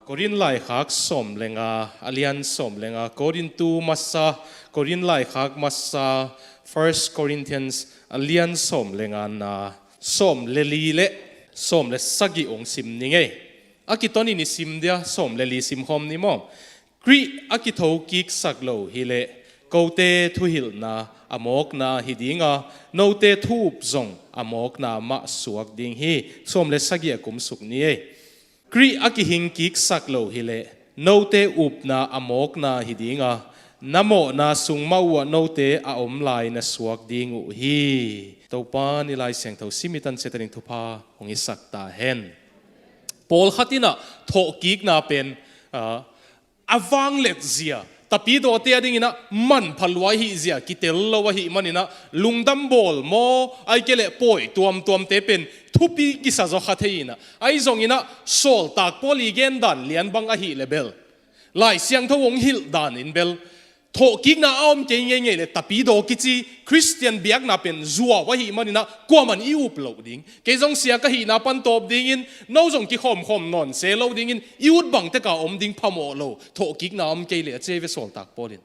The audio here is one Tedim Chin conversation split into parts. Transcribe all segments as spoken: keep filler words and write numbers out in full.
Korin laikhak sawm le nga, a lian sawm le nga, Korintu masa, Korin laikhak masa, First Corinthians, a lian sawm le nga na, sawm le li le sawm le sagih ong sim ni ngei. A kitonin i sim dia, sawm le li sim khawm ni maw. Khrih a kithokiksak lo hileh kote thuhilhna a mawkna hi dinga, note thu-up zong a mawkna mah suak ding hi. Sawm le sagih a kumsuk ni ei. Khrih a kihingkiksak lo hileh note upna a mawkna hi dinga, na mawhna sung mah uhah note a om lai na suak ding uh hi. Topa ni Lai Siangtho simi tan ciat a ding thupha hong hisak ta hen. Pawlkhat inah thawhkikna pen, ah, a vanglet zia, tapidawte a dinginah manpha lua ahih zia kitel lo ahih maninah lungdam bawl maw, ai kei leh pawi tuamtuamte pen thupi kisa zaw kha thei inah, ahi zonginah Sawltak Paul i gendan lian bang ahih leh bel, Lai Siangtho hong hilh danin bel, thawhkikna a om kei ngeingei le tapidaw kici Khristian biakna pen zuau ahih maninah kuaman i up loh ding, kei zong sia ka hihna pan tawp dingin, no zong kikhawmkhawm nawn se lo dingin, i ut bang teka om ding phamawh lo, thawhkikna a om kei le a ci ei ve Sawltak Paul in.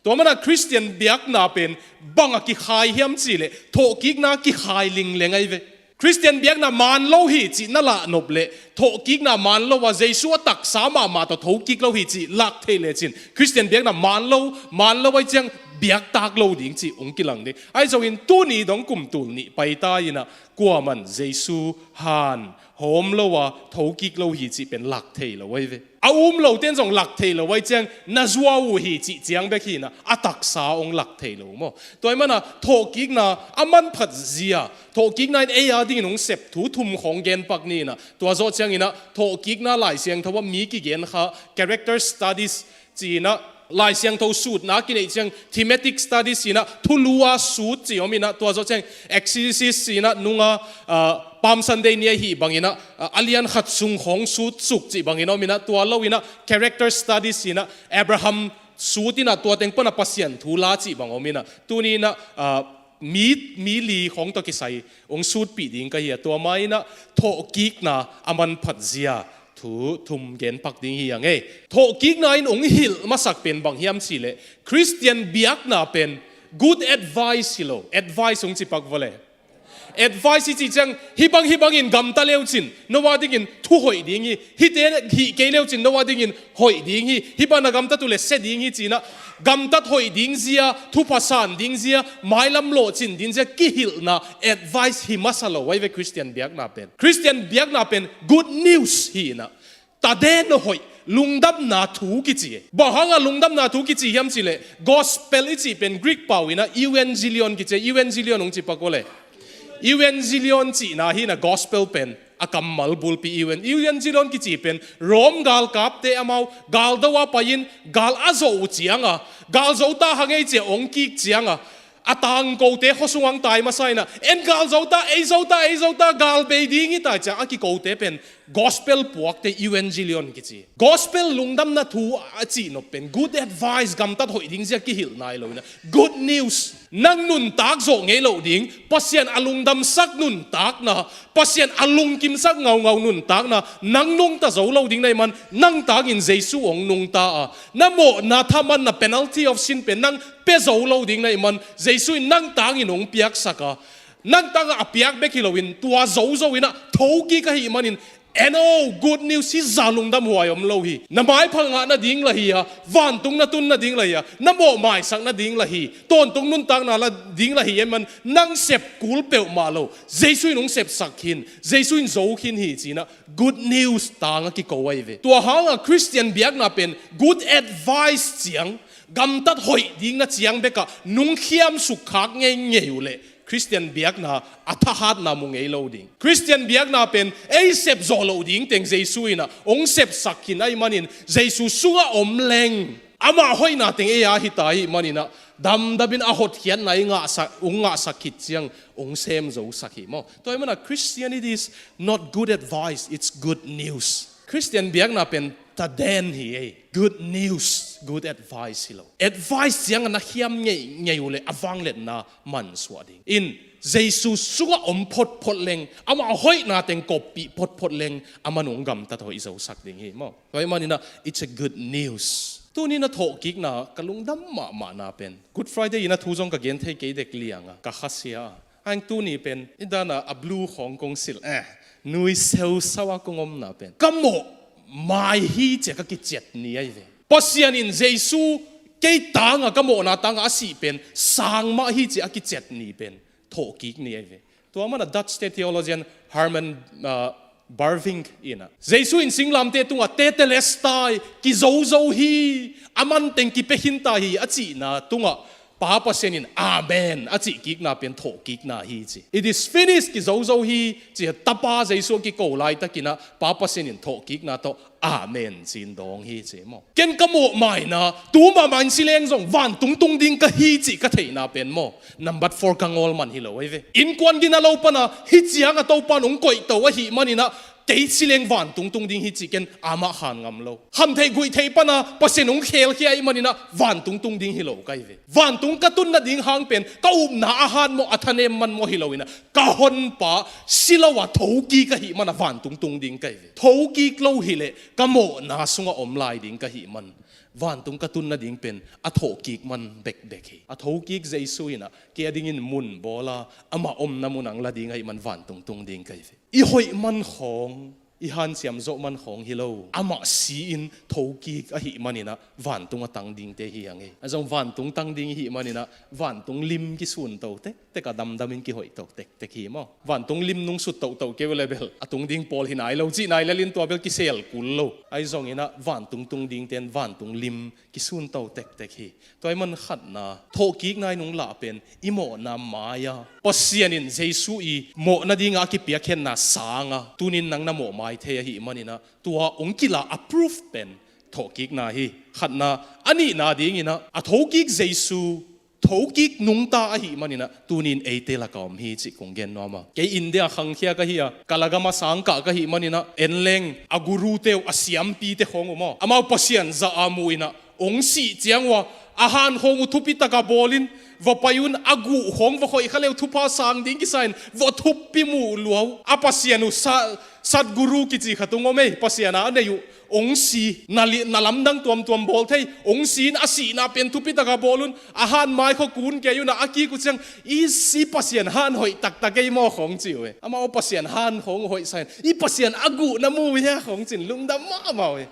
Tua mana Khristian biakna pen bang a kikhai hiam cih leh thawhkikna kikhai lingleng ahi ve. Khristian biakna maan lo hi cih na lahnop leh thawhkikna maan lo a Jesu a taksa mahmah tawh thokik lo hi cih lak thei lecin Khristian biakna maan lo, maan lo ahi ciang biaktak lo ding cih hong kilang ding. Ahi zongin tuni dong kum tul nih paita inah kuaman Jesu han hawm lo a thokik lo hi cih pen lak thei lo ahi ve. A um lote in zong lak thei lo ahi ciang na zuau uh hi cih ciang bek hinah a taksa hong lak thei lo maw. Tua ahih mana thawhkikna a manphat zia, thawhkikna in ei a dingin hong sep thu thum khawng genpak ni inah, tua zawh cianginah thawhkikna Lai Siangtho ah mi kigen kha character studies ci inah, Lai Siangtho sutna kineih ciang thematic studies ci inah, thulu a sut ci om inah, tua zawh ciang exegesis ci inah, nunga, ah, Palm Sunday ni ahih banginah, ah, a lian khat sung khawng sut suk cih bangin om inah, tua lo inah character studies ci inah, Abraham sut inah tua teng pana Pasian thu la cih bang om inah, tuni inah, ah, mi, mi li khawng tawh kisai hong sutpih ding ka hi a, tua ma inah thawhkikna a manphat zia thu thum genpak ding hi a ngei. Thawhkikna in hong hilh masak pen bang hiam cih leh Khristian biakna pen good advice hi lo, advice hong cipak vua le. Advice i cih ciang hih bang hih bangin gamta leucin no a dingin thu hoih ding hi, hihte hih kei leucin no a dingin hoih ding hi, hih bang na gamtat uh leh sia ding hi ci inah gamtat hoih ding zia, thupha san ding zia, mailam lawhcin ding zia kihilhna advice hi masa lo ahi ve Khristian biakna pen. Khristian biakna pen good news hi inah, taden hoih, lungdamna thu kici. Bang hanga lungdamna thu kici hiam cih leh gospel i cih pen Greek pau inah euangelion kici, euangelion hong cipak vua le. Euangelion cihna hi inah gospel pen a kammal bulpi euan, euangelion kici pen Rom galkapte amau galdo a pai-in gal a zawh uh cianga, gal zo ta hang ei ci a hong kik cianga, a tangkote khuasung hong tai masa inah, en gal zo ta, ei zo ta, ei zo ta, gal bei ding hi ta ciang a kikote pen gospel puakte euangelion kici. Gospel lungdamna thu a cihnop pen good advice, gamtat hoih ding zia kihilh nai lo inah good news. Nang nuntak zawh ngei loh ding, Pasian a lungdamsak nuntakna, Pasian a lungkimsak ngaungau nuntakna nang nungta zo lo ding na hih man, nang tangin Jesu hong nungta a, na mawhna thamanna penalty of sin pen nang pia zo lo ding na hih man, Jesu in nang tangin hong piaksak a, nang tangah a piak bek hi loin tua zozo inah thokik ahih manin, en aw, good news, hih zah lungdam huai om lo hi. Na maipha ngah nading lah hi a, vantung na tun nading lah hi a, na mawh maisak nading lah hi, tawntung nuntakna la ding lah hi, ahih man nang sep kul peuhmah lo, Jesu in hong sepsak khin, Jesu in zo khin hi ci inah good news tang a kiko ahi ve. Tua hanga Khristian biakna pen good advice ciang, gamtat hoih dingna ciang bekah nungkhiam sukkhak ngeingei uh leh Khristian biakna a thahatna mu ngei lo ding. Khristian biakna pen ei sep zawh loh ding teng Jesu inah hong sepsak khin ahih manin Jesu sungah om leng amah hoihna teng ei a hi ta ahih maninah damdamin a hotkhiatna i ngahsak, hong ngahsak khit ciang hong sem zosak hi maw. Tua ahih mana Christianity is not good advice, it's good news. Khristian biakna pen taden hi ei, good news. Good advice hi lo. Advice ciang a na khiam ngeingei uh le a vangliatna mansuah ding. In Jesu sungah om photphot leng, amah hoihna teng koppih photphot leng, a man ung gamtat hoih zosak ding hi maw. Tua ahih maninah it's a good news. Tuni na thawhkikna ka lungdam mahmahna pen, Good Friday ina thu zong ka gen thei kei dek lianga ka khasia a, a eng tuni pen i dana a blue khawng kong silh, eh, nui seusau a kong omna pen ka mawh mai hi cia ka kiciat ni ahi ve. Pasian in Jesu kei tanga, ka mawhna tanga a sih pen sang mah hi cia a kiciat ni pen thawhkik ni ahi ve. Tua mana Dutch te theologian Herman, uh, Bavinck ina, Jesu in singlamte tungah tetelestai, kizozo hi, a man teng kipia khinta hi a cihna tungah Pa Pasian in amen a cihkikna pen thawhkikna hi ci. It is finished, kizozo hi ci. Tapa Jesu a kiko laitakinah Pa Pasian in thawhkikna tawh amen ci-in dawng hi ci maw. Ken ka mawhmaina tu mahmah in sileng zong vantung tung ding ka hi cih ka theihna pen maw, number four ka ngawl man hi lo ahi ve. Innkuan gina lo pana hih cianga Topan hong koihto ahih maninah kei sileng vantung tung ding hi cih ken amah khan ngam lo. Khamtheih guihtheih pana Pasian hong khelkhia ahih maninah vantung tung ding hi lo ka hi ve. Vantung ka tun nading hang pen ka upna a han maw, a thanem man maw hi loinah ka honpa si lo a thokik ahih mana vantung tung ding ka hi ve. Thokik lo hileh ka mawhna sungah om lai ding ka hih man vantung ka tun nading pen a thawhkik man bekbek hi. A thokik Jesu inah kei a dingin mun bawla amah omna mun ang la ding ahih man vantung tung ding ka hi ve. I hoih man khawng, i hanciam zawh man khawng hi lo, amah si-in thokik ahih maninah vantung a tang dingte hi ang hi. A zong vantung tang ding ihih maninah vantung lim kisun to tek tek a damdamin kihoih to tektek hi maw. Vantung lim nung sut tohtoh keu le bel a tung ding pawl hi nai lo cih nai lelin tua bel kisel kul lo. Ahi zonginah vantung tung dingten vantung lim kisun to tektek hi. Tua i man khatna thawhkikna i nung lah pen i mawhna mai-a Pasian in Jesu i mawhna dinga a kipiakkhiatna sanga tunin nang na mawh mai thei ahih maninah tua ong kila a proof pen thawhkikna hi. Khatna, a nihna dinginah a thokik Jesu thokik nungta ahih maninah tunin eite laka om hi cih kong gen nuam a. Kei India khangkhia ka hi a, ka lagam a sangkah ka hih maninah enleng a gurute uh, a siampite khawng uh maw, amau Pasian zah a mu inah ong sih ciang uh a, a han khawng uh thupi taka bawlin va pai un, a guh khawng va khoih kha leu thupha sang ding kisa in va thuppi mu lua uh. A Pasian uh sa, Sadguru kici khat ung om ei, Pasian a a nei uh. Ong si, na li-, na lamdang tuamtuam bawl thei. Ong si in a sihna pen thupi taka bawl un. A han mai khaw kun kei unah a kik uh ciang, i si Pasian han hoih taktak ei maw khawng ci uh e. Amau Pasian han khawng hoih sa in, i Pasian a guh na mu uh hia khawng cin lungdam mahmah uh e.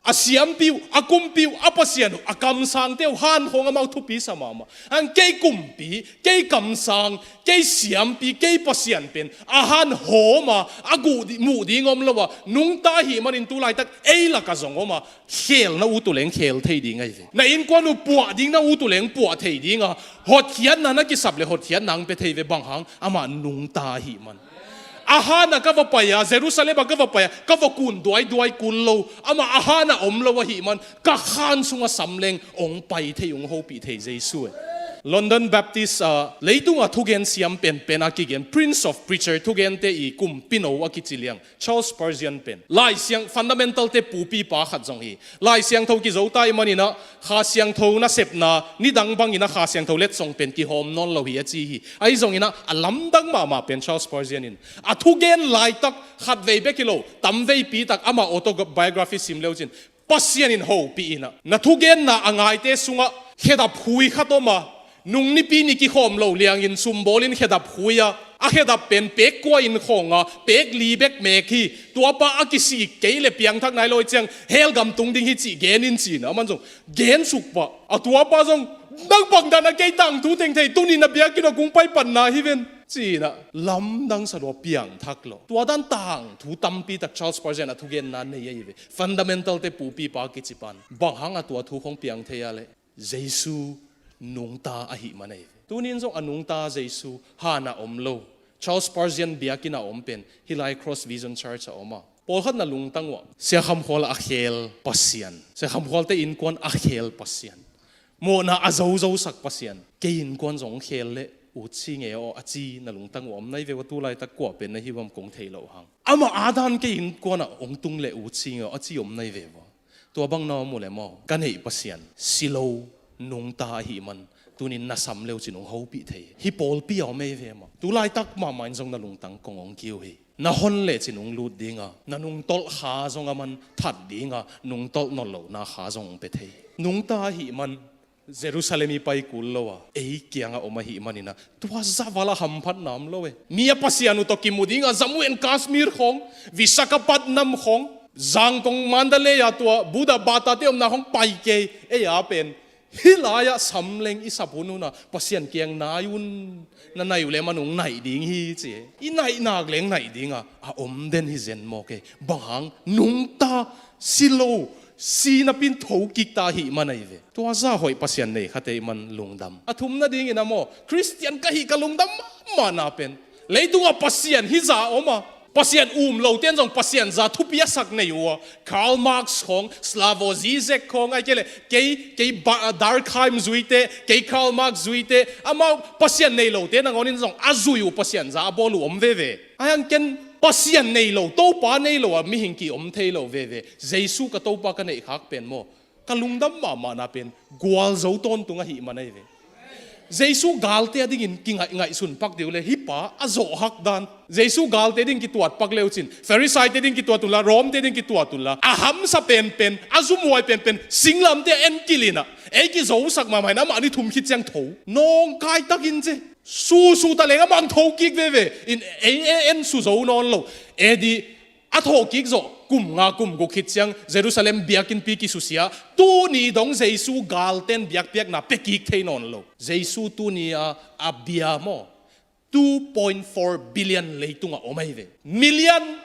A siampi uh, a kumpi uh, a Pasian uh, a kamsangte uh han khawng amau thupi sa mahmah. Ang kei kumpi, kei kamsang, kei siampi, kei Pasian pen a han hawma a guh di-, muh ding om lo a, nungta ahih manin tu laitak ei laka zong om a, khelna ut uh leng khel thei ding ahi ve. Na innkuan uh puah ding na ut uh leng puah thei ding a, hotkhiatna na kisap le hotkhiatna ang pe thei ve, bang hang, amah nungta ahih man. A hana ka va pai a, Jerusalem a ka va pai a, ka va kun duaiduai kul lo, amah a hana om lo ahih man, ka khan sunga sam leng ong pai thei, ong hopih thei Jesu e. London Baptist, ah, leitunga thugen siam penpen a kigen, Prince of Preacher, thugente i kumpino a kici liang Charles Spurgeon pen Lai Siang, fundamental te pupipa khat zong hi. Lai Siangtho kizo ta i maninah Kha Siangtho nasepna nidang bangin a Kha Siangtho letsong pen kihawm nawn lo hi a ci hi. Ahi zonginah a lamdang mahmah pen Charles Spurgeon in a thugen laitak khatvei bek hi lo, tamveipi tak ama autobiography sim leu cin Pasian in hopih inah na thugenna a ngaite sungah khedap khui khat om a, nung nipi ni kikhawm lo liangin sum bawlin khedap khui a, a khedap pen pek kua in khawng a, pek li bek mek hi. Tuapa a kisik kei le piangthak nai lo hi ciang hell gam tung ding hi cih gen in cin a, aman zong gen suk pah. A tuapa zong, nang bangdan a kei tangthu teng thei, tuni na biakinn a kung pai panna hi ven. Cinah lamdang sa lua, piangthak lo. Tua dan tangthu tampi tak Charles Spurgeon a thugenna nei ahi ve. Fundamental te pupipa kici pan. Bang hang a tua thu khong piang thei a leh Jesu nungta ahih man ahi ve. Tunin zong a nungta Jesu hana om lo. Charles Spurgeon biakinn a om pen hih lai Cross Vision Church a om a. Pawlkhat na lungtang uh a, Sia Kham Khual a khel Pasian, Sia Kham Khual te innkuan a khel Pasian, mawhna a zozosak Pasian, kei innkuan zong khel leh ut si nge aw a ci na lungtang uh a om nai ve ua, tu laitak kua pen na hi uam kong thei loh hang. Amah a dan kei innkuan ah ong tung leh ut si nge aw a ci om nai ve ua. Tua bang na om uh le maw, ka neih Pasian si lo, nungta ahih man, tunin na sam le uh cin hong hopih thei. Hih pawlpi a om ei ve maw. Tu laitak mahmah in zong na lungtang kong hong kiu hi. Na hon le cin hong lut dinga, na nungtolh kha zong a man that dinga, nungtolh nolh lohna kha zong hong pia thei. Nungta ahih man Jerusalem i pai kul lo a, ei kiangah om ahih maninah, tua zah vala hamphatna om lo e. Mi a Pasian uh tawh kimu dinga, Jammu and Kashmir khawng, Visakhapatnam khawng, Zangkong Mandalay a tua Buddha Bata te omna khawng pai kei, ei a pen hih lai-ah sam leng i sap hunhunah Pasian kiang nai un. Na naih uh le man hong naih ding hi ci e. I naih nak leng naih dinga a om den hi zen mawk e. Bang hang, nungta, si lo, si napin thokik ta ahih man ahi ve. Tua zah hoih Pasian nei khate i man lungdam. A thumna dingin a maw, Khristian ka hih ka lungdam mahmahna pen, leitungah Pasian hih zah om a, Pasian um lote in zong Pasian za thupi a sak nei uh a, Karl Marx khawng, Slavoj Zizek khawng, ai kei le, kei, kei ba-, Durkheim zuite, kei Karl Marx zuite, amau Pasian nei lote nangawnin zong a zui uh Pasian za a bawl uh om veve. Ai ang ken Pasian nei lo, Topa nei lo a mihing ki om thei lo veve. Jesu ka Topa ka neih khak pen maw, ka lungdam mahmahna pen gualzo tawntung ahih man ahi ve. Jesu galte a dingin kingaih ngaihsun pak dih uh le, hih pa a zawh hak dan. Jesu galte ding kituat pak le uh cin, Farisaite ding kituat unla, Rom-te ding kituat unla, a hamsa penpen, a zumhuai penpen, singlamte a en kilin ah, ei kizosak mahmah in amah ni thum khit ciang tho. Nawngkai takin ci. Susu ta leng amah ang tho kik veve. In ei e en su zo nawn lo. E di a thawhkik zawh kum nga kum guk khit ciang Jerusalem biakinnpi kisusia. Tuni dong Jesu galten biakpiakna pia kik thei nawn lo. Jesu tuni a, a bia maw, two point four billion leitungah om ahi ve. Million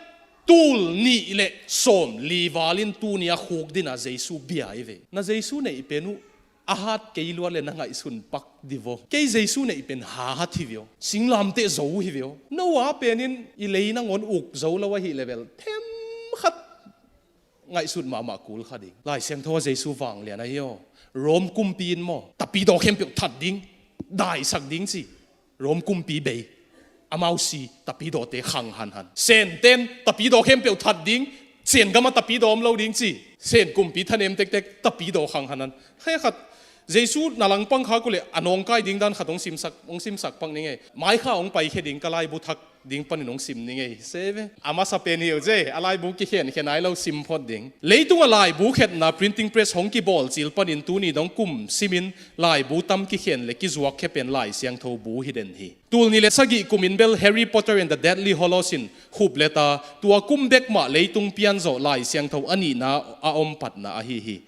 tul nih le sawm li valin tuni a khuk dina Jesu bia ahi ve. Na Jesu neih pen uh a hat kei lua le na ngaihsun pak di vaw. Kei Jesu neih pen hat hi vio. Singlamteh zo hi vio. Noah penin i lei nangawn uk zo lo ahih level themkhat ngaihsut mahmah kul kha ding. Lai Siangtho a Jesu vanglian ahi aw. Rom kumpi in maw, tapidaw khempeuh that ding, daisak ding ci. Rom kumpi bei. Amau si, tapidawte khang hanhan. Senten tapidaw khempeuh that ding, Sen gama tapidaw om lo ding ci. Sen kumpi thanem tektek, tapidaw khang hanhan. Khe khat Jesu na langpang khak uh leh a nawngkai ding dan khat hong simsak, hong simsak pak ning ei. Maikha hong paikhia ding ka laibu thak ding panin hong sim ning ei. Se ve. A masa pen hi uh ze, a laibu kikhenkhe nai lo sim phot ding. Leitungah laibu khetna printing press hong kibawl cil panin tuni dong kum simin laibu tam kikhen le kizuakkhia pen Lai Siangtho bu hi den hi. Tul nih le sagih kumin bel Harry Potter and the Deathly Hallows in khup leta, tua kum bek mah leitung pianzawh Lai Siangtho a nihna a om patna ahi hi.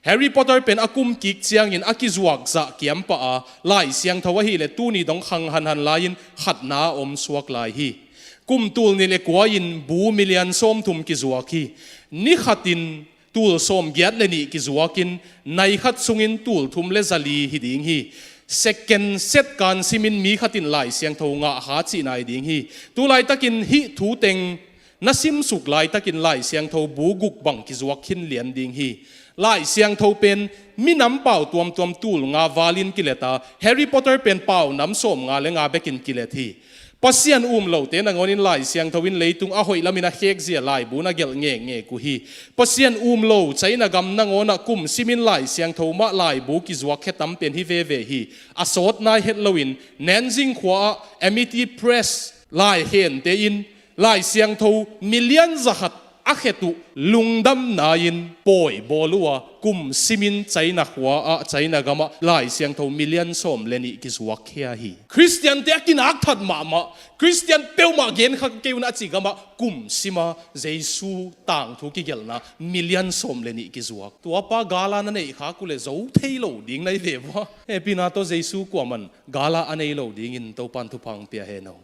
Harry Potter pen a kum kik ciangin a kizuakzah kiampah a, Lai Siangtho ahih leh tuni dong khang hanhan lai-in khatna a om suak lai hi. Kum tul nih le kua in bu million sawmthum kizuak hi. Ni khatin tul sawmgiat le nih kizuakin nai khat sungin tul thum le zali hi ding hi. Second set kan simin mi khatin Lai Siangtho ngah kha cihna hi ding hi. Tulaitakin hih thu teng na simsuk laitakin Lai Siangtho bu guk bang kizuak khin lian ding hi. Lai Siangtho pen minam pau tuamtuam tul nga valin kileta, Harry Potter pen pau nam sawm nga le nga bekin kilet hi. Pasian um lote nangawnin Lai Siangtho in leitung a hoih lamin a khekzia laibu na gelh ngekngek uh hi. Pasian um lo China gam nangawnah kum simin Lai Siangtho mah laibu kizuakkhia tam pen hi veve hi. A sawt nai het loin Nanjing khua-ah Amity Press laikhente in Lai Siangtho million zakhat a khet uh lungdamna-in pawi bawl uh a, kum simin China khua-ah, China gamah Lai Siangtho million sawm le nih kizuakkhia hi. Khristiante a kinak that mahmah, Khristian peuhmah genkha kei un a ci gamah kum sima Jesu tangthu kigelhna million sawm le nih kizuak. Tuapa gala na neih khak uh le zo thei lo ding na hi ve vua. Hehpihna tawh Jesu kuaman gala a nei lo dingin Topan thupha hong pia hen aw.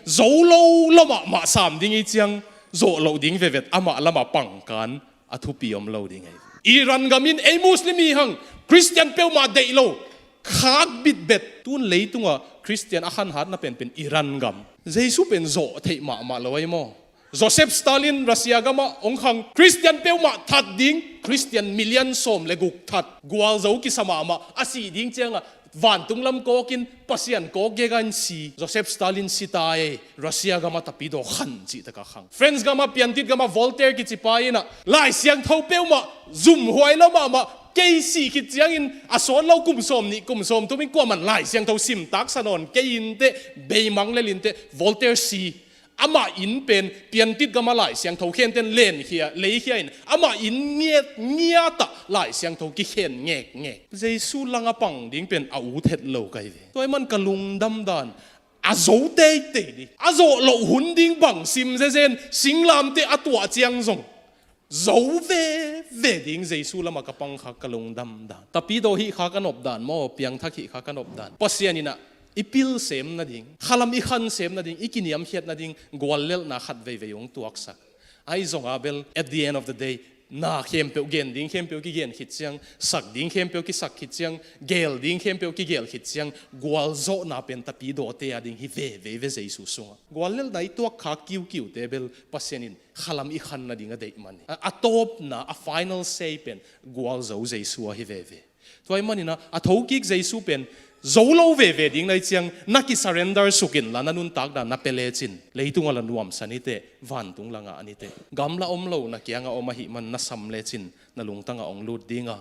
Zo lo lo mahmah sam ding i ciang, zawh loh ding vevet amah lamah pangkan a thupi om lo ding ahi. Iran gamin ei Muslim hi hang, Khristian peuhmah deih lo, khak bitbet. Tun leitungah Khristian a khanhatna penpen Iran gam. Jesu pen zawh theih mahmah lo ahi maw. Joseph Stalin Russia gamah hong khang, Khristian peuhmah that ding, Khristian million sawm le guk that, gualzo kisa mahmah, a sih ding ciangah vantung lam kawkin Pasian kawk gega in si. Joseph Stalin si ta ei, Russia gamah tapidaw khan cih taka khang. France gamah piantit gamah Voltaire kici pa inah Lai Siangtho peuhmah Zumhuai lo mahmah, kei sih khit ciangin a sawt lo kum sawm nih kum sawm thum in kuaman Lai Siangtho simtak sa nawn kei inteh, beimang lel inteh, Voltaire si. Amah inn pen piantit gama Lai Siangtho khenten lenkhia, leikhia in amah inn ngiat ngiatah Lai Siangtho kikhen ngekngek. Jesu langa pang ding pen a ut het lo kai ve. Tua ahih man ka lungdam dan a zo teitei ding, a zawh loh hun ding bang sim zezen, singlamteh a tuah ciang zong zo veve ding Jesu lamah ka pang kha ka lungdam dan. Tapidaw hih kha ka nop dan maw, piangthak hih kha ka nop dan. Pasian in ah i pil sem nading, khalam i khan sem nading, i kiniamkhiat nading guallelhna khat veivei hong tuaksak. Ahi zongah bel, at the end of the day, na khempeuh gen ding khempeuh kigen khit ciang, sak ding khempeuh kisak khit ciang, gel ding khempeuh kigel khit ciang, gualzawhna pen tapidawte a ding hi veve ve Jesu sungah. Guallelhna i tuak kha kiukiute bel Pasian in khalam i khan nading a deih man hi. A, a tawpna, a final say pen gualzo Jesu ahi veve. Tua ahih manin ah a thokik Jesu pen zo lo veve ding na hih ciang na kisurrender suk inla, na nuntak dan na pia lecin, leitungah la nuamsa niteh, vantung la ngah niteh. Gamla om lo na kiangah om ahih man na sam lecin na lungtangah hong lut ding a,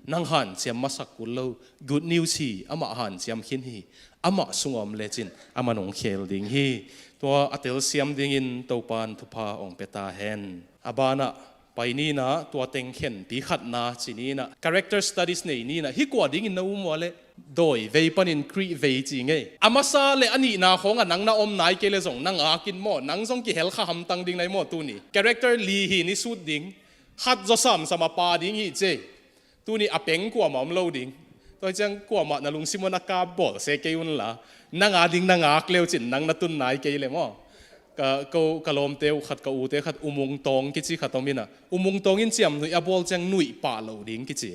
nang hanciam masak kul lo, good news hi, amah hanciam khin hi, amah sungah om lecin amah nong khel ding hi. Tua a telsiam dingin Topan thupha hong pia ta hen. A banah pai ni in ah, tua teng khenpi khatna ci ni in ah, character studies nei ni in ah, hih kua dingin na um ua leh, dawi vei panin Khrih vei ci ngei. A masa le a nihna khawngah nang na om nai kei leh zong na ngak in maw, nang zong kihel kha hamtang ding na hi maw tuni. Character li hi ni sut ding, khat zaw samsam a pa ding hi ci ei. Tuni a peng kuamah om lo ding. Tua ciang kuamah na lungsim un a kap bawl se kei unla, nang a ding na ngak leucin nang na tun nai kei leh maw. Ka, ko, ka lawmte uh khat, ka ute khat, Umung Tawng kici khat om in ah, Umung Tawng in ciamnuih a bawl ciang nuih pah lo ding kici.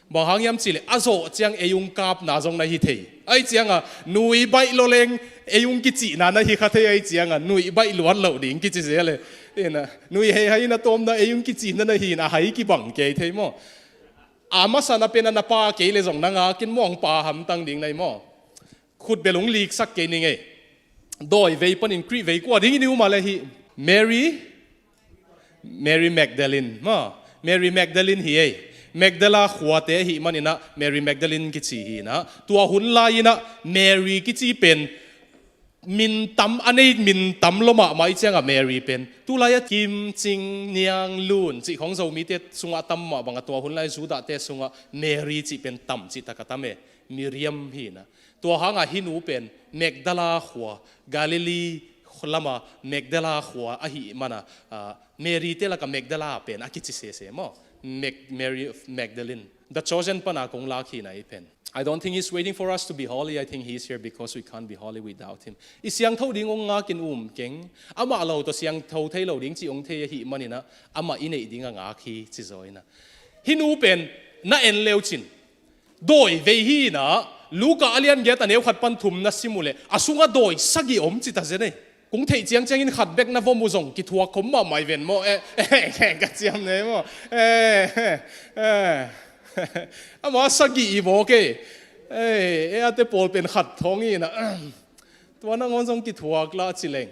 Bang hang hiam cih leh a zawh ciang ei ung kapna zong na hi thei. Ahih ciangah nuih baih lo leng ei ung kicihna na hi kha thei, ahih ciangah nuih baih luat lo ding kici zel e. Ina, nuih heihai in a tawpna ei ung kicihna na hi in a hai kibang kei thei maw. A masa na pia na pa kei leh zong na ngak in maw, hong pa hamtang ding na hi maw. Khutbel hong liksak kei ning ei. Dawi vei panin Khrih vei kua dingin i um a leh hih Mary, Mary Magdalene maw. Mary Magdalene hi ei. Magdala khuate ahih manin ah Mary Magdalene kici hi in ah. Tua hun lai in ah Mary kici pen min tam a nei, min tam lo mahmah ahih ciangah Mary pen, tulai a Kim, Cing, Niang, Lun cih khawng Zomite sungah tam mah bangah tua hun lai Judahte sungah Mary cih pen tam cih tak a tam e. Miriam hi in ah. Tua hangah hih nu pen Magdala khua, Galilee lama Magdala khua ahih mana, ah, Mary te lakah Magdala pen a kici sese maw. Mag-, Mary of Magdalene. The Chosen pana kong lak hi in ah hih pen. I don't think he's waiting for us to be holy. I think he's here because we can't be holy without him. I siangtho ding hong ngakin um keng. Amah lo tawh siangtho thei lo ding cih hong thei ahih manin ah, amah i neih ding a ngak hi ci zaw in ah. Hih nu pen na en leucin, dawi vei hi in ah, Luka a lian giat a neu khat pan thum na sim uh leh, a sungah dawi sagih om ci ta zen ei. Kong theih ciangciangin khat bek na vom uh zong kithuak khom mahmah hi ven maw. Eh, eh, eh, ka ciam nei maw. Eh, eh, eh. Amah sagih i vawk ei. Eh, eh, a te pawl pen khat thawng hi in ah. Tua nangawn zong kithuak la ci leng.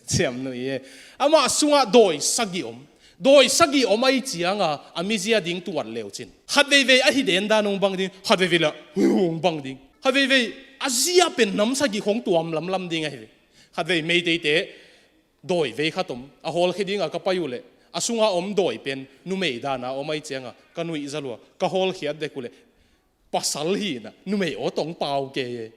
Ciam nuih e. Amah sungah dawi sagih om. Dawi sagih om ahih ciangah a mizia ding tuat leucin, khat veivei ahi den dan hong bang ding, khat veivei lah hong bang ding. Khat veivei a zia pen nam sagih khawng tuam lamlam ding ahi ve. Khat vei Meiteite dawi vei khat om, a hawlkhia dingah ka pai uh leh, a sungah om dawi pen numei dana om ahih ciangah ka nuih za lua, ka hawlkhiat dek uh leh, pasal hi in ah, numei aw tawh hong pau kei e.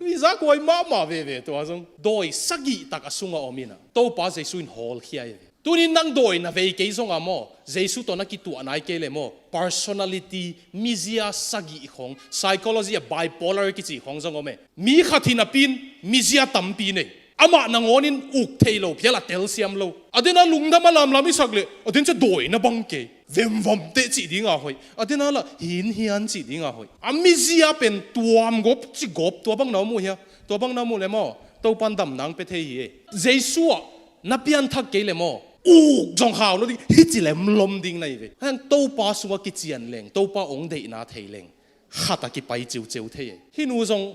Nuih zak huai mahmah veve tua zong. Dawi sagih tak a sungah om in ah, Topa Jesu in hawlkhia hi ve. Tunin nang dawi na vei kei zongah maw, Jesu tawh na kituah nai kei leh maw, personality, mizia sagih khawng, psychology ah bipolar kici khawng zong om e. Mi khat hi napi in mizia tampi nei. Amah nangawn in uk thei lo phial a telsiam lo. A den a lungdam a lamlam i sak leh, a den ciang dawi na bang kei. Vemvom teh cih dingah hoih. A den a lah hinhian cih dingah hoih. A mizia pen tuam gop ci gop, tua bang na om uh hia? Tua bang na om uh leh maw, Topan damna hong pia thei hi e. Jesu ah na pianthak kei leh maw, uk zong hau lo ding, hici lemlom ding na hi ve. Hang Topa sungah kician leng, Topa hong deihna thei leng, khat a kipai ciuciu thei e. Hih nu zong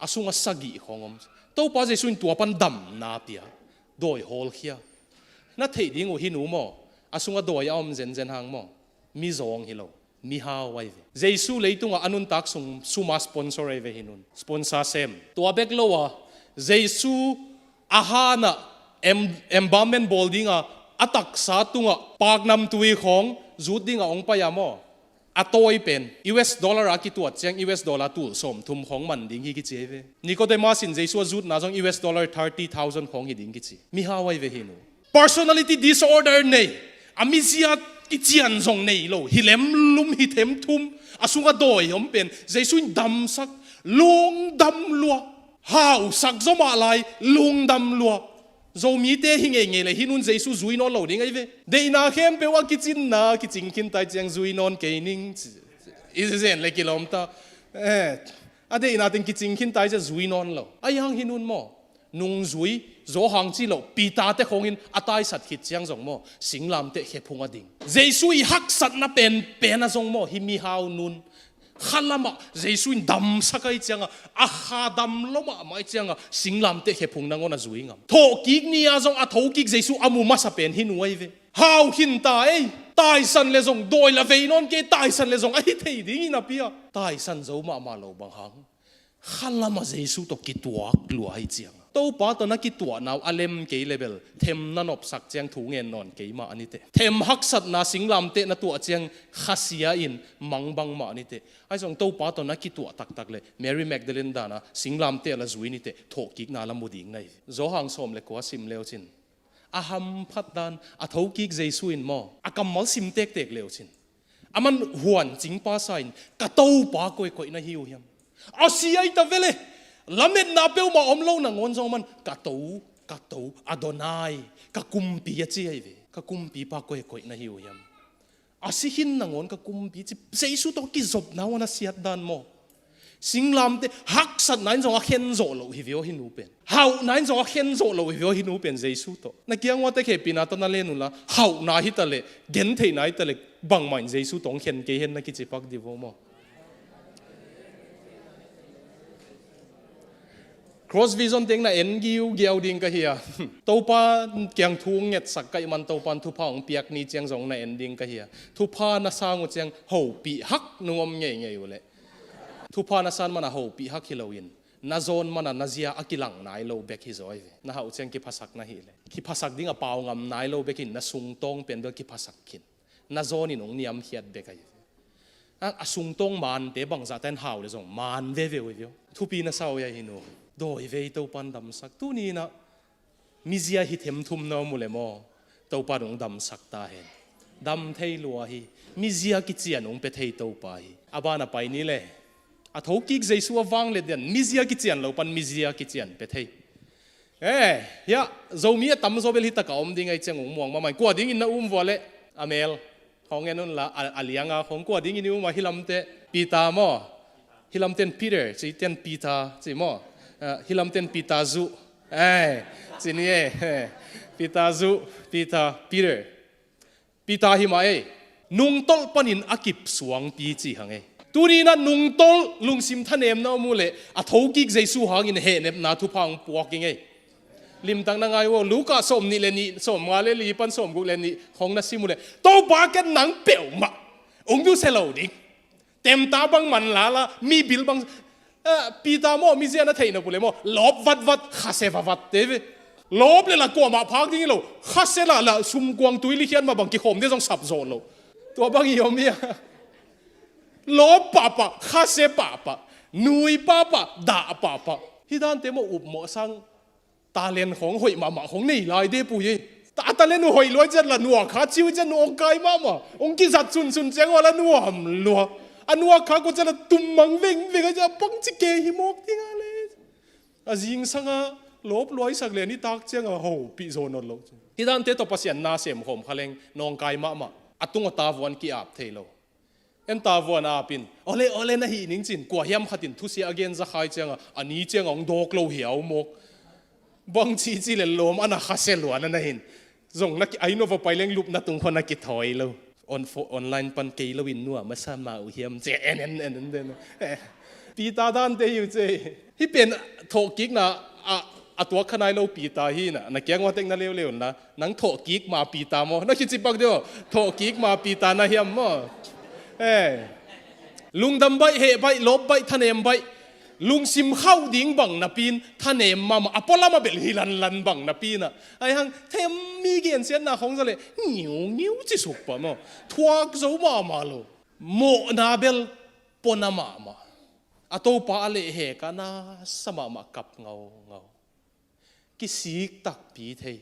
a sungah sagih khawng om. Topa Jesu in tua pan damna pia, dawi hawlkhia. Na theih ding uh hih nu maw, A sungah dawi a om zenzen hang maw. Mizawng hi lo. Mihau ahi ve. Jesu leitungah a nuntak sung suma sponsor ahi ve hi nun. Sponsor sem. Tua bek lo a, Jesu a hanah em, embalmment bawl dinga a taksa tungah paknamtui khawng zut dinga hong pai a maw. A tawi pen U S dollar a kituat ciang U S dollar tul sawmthum khawng man ding hi kici ahi ve. Nicodemus in Jesu a zutna zong U S dollar thirty thousand khawng hi ding kici. Mihau ahi ve hi nu. Personality disorder nei, a mizia kician zong nei lo, hi lemlum, hi themthum, a sungah dawi om pen Jesu in damsak, lungdam lua, hausak zaw mah lai, lungdam lua. Zomite hi ngeingei le hi nun Jesu zui nawn lo ding ahi ve. Deihna khempeuh a kicinna kicing khin tai ciang zui nawn kei ning. I zen le kilawm ta. Eh, a deihna teng kicing khin tai ciang zui nawn lo. Ahi hang hi nun maw. Nungzui, Johan ci lo, Peter te khawngin a taisat khit ciang zong maw, singlamteh khephung a ding. Jesu i haksatna pen, pen a zong maw, hi mihau nun. Khalamah, Jesu in damsak ahi cianga, a kha dam lo mahmah ahi cianga, singlamteh khephung nangawn a zui ngam. Thawhkik ni-a zong a thokik Jesu a mu masa pen hi nu ahi ve. Hau khin ta ei, taisan le zong, dawi la vei nawn kei, taisan le zong, a hi thei ding hi napi-a. Taisan zo mahmah lo bang hang. Khalamah Jesu tawh kituak lua hi cianga. Topa tawh na kituahna uh a lem kei le bel, themna nopsak ciang thu ngen nawn kei mah a ni teh. Them haksatna singlamteh na tuah ciang khasia in mangbang mah a ni teh. Ahi zong Topa tawh na kituah taktak le, Mary Magdalene dana singlamteh la zui ni teh, thawhkikna la mu ding na hi. Johan sawm le kua sim leu cin. A hamphat dan, a thokik Jesu in maw, a kammal sim tektek leu cin. Aman huan cingpa sa in, ka Topa koi koih na hi uh hiam. A si ahi ta vele, lametna peuhmah om lo nangawn zong aman, ka To, ka To, Adonai, ka kumpi a ci ahi ve. Ka kumpipa koi koih na hi uh hiam. A si khin nangawn ka kumpi ci, Jesu tawh kizopna uh a na siat dan maw. Singlamteh, haksatna in zong a khen zawh loh hi ve aw hi nu pen. Hauhna in zong a khen zawh loh hi ve aw hi nu pen Jesu tawh. Na kiang uate khepina tawh na len unla, hauhna hi ta leh, gentheihna hi ta leh, bangmah in Jesu tawh hong khen kei hen na kici pak di vo maw. Cross Vision teng na en giugiau ding ka hi a. Topa kiang thu ngetsak ka hih man Topa in thupha hong piak ni ciang zong na en ding ka hi a. Thupha na sang uh ciang hopih hak nung om ngeingei uh leh. Thupha na san mana hopih hak hi loin, na zawn mana na zia a kilang nai lo bek hi zaw ahi ve. Na hauh ciang kiphasak na hih leh. Kiphasak ding a pau ngam nai lo bekin na sungtawng pen bel kiphasak khin. Na zawnin hong niamkhiat bek ahi ve. A, a sungtawng mante bangzahta in hau le zong man veve uh hi ve aw. Thupi na sa uh hi a hi nu. Dawi vei Topa in damsak. Tuni inah mizia hi themthum na om uh le maw. Topa in hong damsak ta hen. Dam thei lua hi. Mizia kician hong pia thei Topa hi. A ban a pai ni le. A thokik Jesu a vang le dian. Mizia kician lo pan mizia kician pia thei. Eh, hiah, Zomi a tamzaw bel hi taka om ding ahi ciang ung muang mahmah. Kua dingin na um vua leh, a mel. Hong en unla, a, a lianga hong kua dingin i um a hi lamte, Peter maw. Hi lamten Peter, ci ten Peter, ci maw. Ah, hi lamten Peter zu. Eh, ci ni eh, eh. Peter zu, Peter, Peter. Peter hi mah ei, nungtolh panin a kip suangpi ci hang ei. Tuni inah nungtolh lungsim thanemna om uh leh, a thokik Jesu hangin hehnepna thupha hong puak ing ei. Limtak na ngai uh aw, Luka sawm nih le nih, sawm nga le li pan sawm guk le nih, hong na sim uh leh, Topa ken nang peuhmah, ung duhsia lo ding. Temta bang man lala, mi bil bang, eh, Peter maw, mizia na theih nop uh leh maw, lawp vatvat, khase vavat te ve. Lawp le la kuamah phak ding hi lo, khase la la sumkuang tui likhiat mah bang kikhawm ding zong sap zawh lo. Tua bang hi om hi a. Lawp pahpah, khase pahpah, nui pahpah, dah pahpah. Hi dante maw upmawh sang. Talent khawng hoih mahmah khawng nei lai de pui ei. Ta talent uh hoih luai ciat la nuak kha ciu ciat nuak kai mahmah. Hong kizat sunsun ciang uh a la nuam lua. A nuak kha kua ciat la tum mang vengveng a ciat a pang ci ke hi mawk ding a le. A zingsang a lawp luaisak le nitak ciang a hopih zaw nawn lo. Hi dante tawh Pasian na sem khawm kha leng nawngkai mahmah. A tung a tavuan ki-ap thei lo. En tavuan apin, awle, awle na hih ning cin, kua hiam khatin thusia a gen zakhai cianga, a ni cianga hong dawk lo hiau mawk. Bang cici le lawm ana khase luan ana hin. Zong na ki, ai no va pai leng lupna tung khaw na kithawi lo. On fo, online pan kei lo in nua, masa ma uh hiam, ci en, en, en, en, en. Eh. Peter dante hi uh ci. Hi pen thawhkikna, a, A tuak kha nai lo Peter hi na, na kiang ua tek na leuleu na, nang thawhkik ma Peter maw? Na kici pak deuh, thawhkik ma Peter na hiam maw? Eh. Lungdam baih, heh baih, lawp baih, thanem baih, lungsim khauh ding bang napi in, thanem mahmah, a pualam a bel hi lanlan bang napi in ah. Ahi hang, them mi gensiatna khong za leh, ngiungiu ci suk pah maw? Thuak zo mahmah lo. Mawhna bel pua na mahmah. A Topa a leh hek a na sa mahmah kap ngaungau. Kisik takpi thei.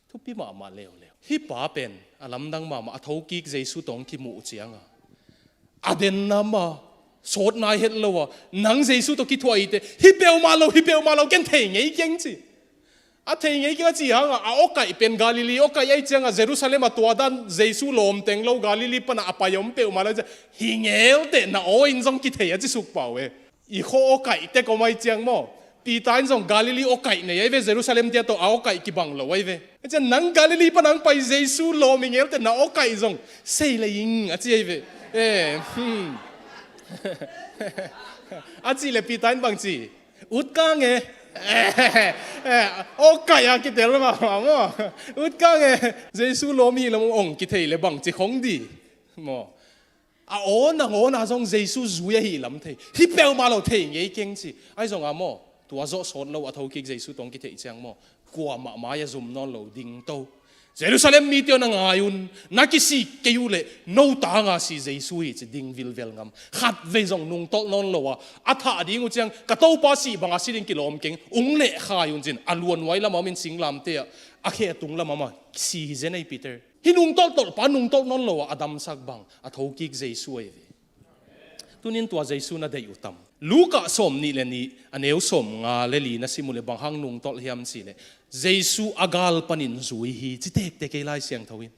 Thupi mahmah leuleu. Hih pa pen a lamdang mahmah, a thokik Jesu tawh hong kimuh ciang a, a denna mah sawt nai het lo a, nang Jesu tawh kithuah hi teh, hi peuhmah lo, hi peuhmah lo, ken thei ngei keng ci. A thei ngei keng a ci hang a, a awkaih pen Galilee awkaih ahih ciang a, Jerusalem a tua dan Jesu lawm teng lo, Galilee pan a a pai om peuhmah lo ci a, hi ngel teh, na aw in zong kithei a ci suk pah uh e. I khua awkaih tek om ahih ciang maw, Peter in zong Galilee awkaih nei ahi ve, Jerusalem te tawh a awkaih kibang lo ahi ve. Ahih ciang nang Galilee pan hong pai Jesu lawm hi ngel teh, na awkaih zong sei lei ing a ci ahi ve. Eh, hmm. A cih leh Peter in bang ci? Ut kang e. Eh, eh, awkaih a kitel mahmah maw? Ut kang e. Jesu lawm hi lam ong kithei leh bang ci khong di maw? A aw nang aw na zong Jesu zui ahih lam thei. Hi peuhmah lo, thei ngei keng ci. Ahi zong a maw, tua zawh sawt lo a thokik Jesu tawh hong kitheih ciang maw, kuamah mai a zum nawn lo ding to. Jerusalem mite aw, na ngai un, na kisik kei uh leh no tang a si Jesu hi ci ding vilvel ngam. Khatvei zong nungtolh nawn lo a, a thah ding uh ciang, ka Topa sih bang a si ding kilawm keng, ung leh khai un cin, a luan nuai lam a om in singlamteh ah, a khe tung lam a mah si hi zen ei Peter. Hih nungtolh tolhpa nungtolh nawn lo a, a damsak bang a thokik Jesu ahi ve. Tunin tua Jesu na deih uh tam? Luka sawm nih le nih, a neu sawm nga le li na sim uh leh bang hang nungtolh hiam cih leh, Jesu a gal panin zui hi ci tektek ei Lai Siangtho in.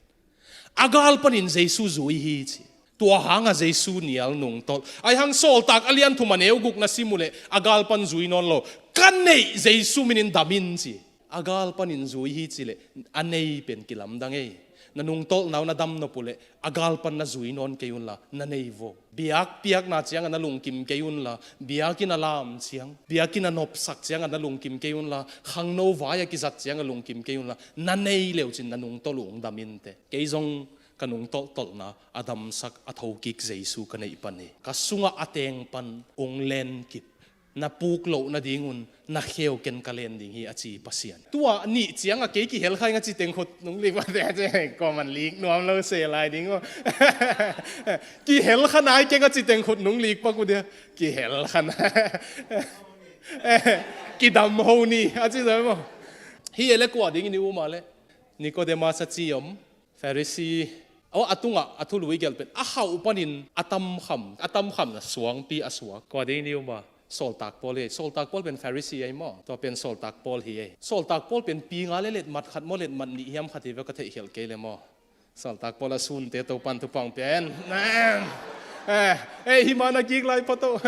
A gal panin Jesu zui hi ci. Tua hang a Jesu nial nungtolh. Ahi hang Sawltak a lian thum a neu guk na sim uh leh, a gal pan zui nawn lo. Ka neih Jesu minin dam in ci. A gal panin zui hi ci leh, a nei pen kilamdang ei. Na nungtolhna uh na dam nop uh leh, a gal pan na zui nawn kei un la, na nei vo. Biak piakna ciang a na lungkim kei un la, biakinn a lam ciang, biakinn a nopsak ciang a na lungkim kei un la, khangno vai a kizat ciang a lungkim kei un la, na nei leu cin na nungtolh uh hong dam in teh. Kei zong ka nungtolh tolhna a damsak a thokik Jesu ka neih pan hi. Ka sungah a teng pan hong len kip. Na puk loh nadingun na kheu ken ka len ding hi a ci Pasian. Tua nih ciang a kei kihel kha ing a ci teng khut nung lik pah te a ci, kuaman lik nuam lo se lai ding aw. Kihel kha nai keng a ci teng khut nung lik pak uh dia. Kihel kha nai. Kidam ho ni a ci zai maw. Hi e le kua ding i ni um a le. Nikodemas a ci om. Pharisee, aw, a tungah a thulu i gelh pen, a hauh panin a tamkham, a tamkhamna suangpi a suak. Kua ding ni um a, Sawltak Paul hi. Sawltak Paul pen Pharisee ahi maw? Tua pen Sawltak Paul hi ei. Sawltak Paul pen pinga le letmat khat maw, letmat nih hiam khat hi ve, ka theihkhelh kei le maw? Sawltak Paul a sunte Topan thupang pen. Eh, eh, himah na kik lai pha to.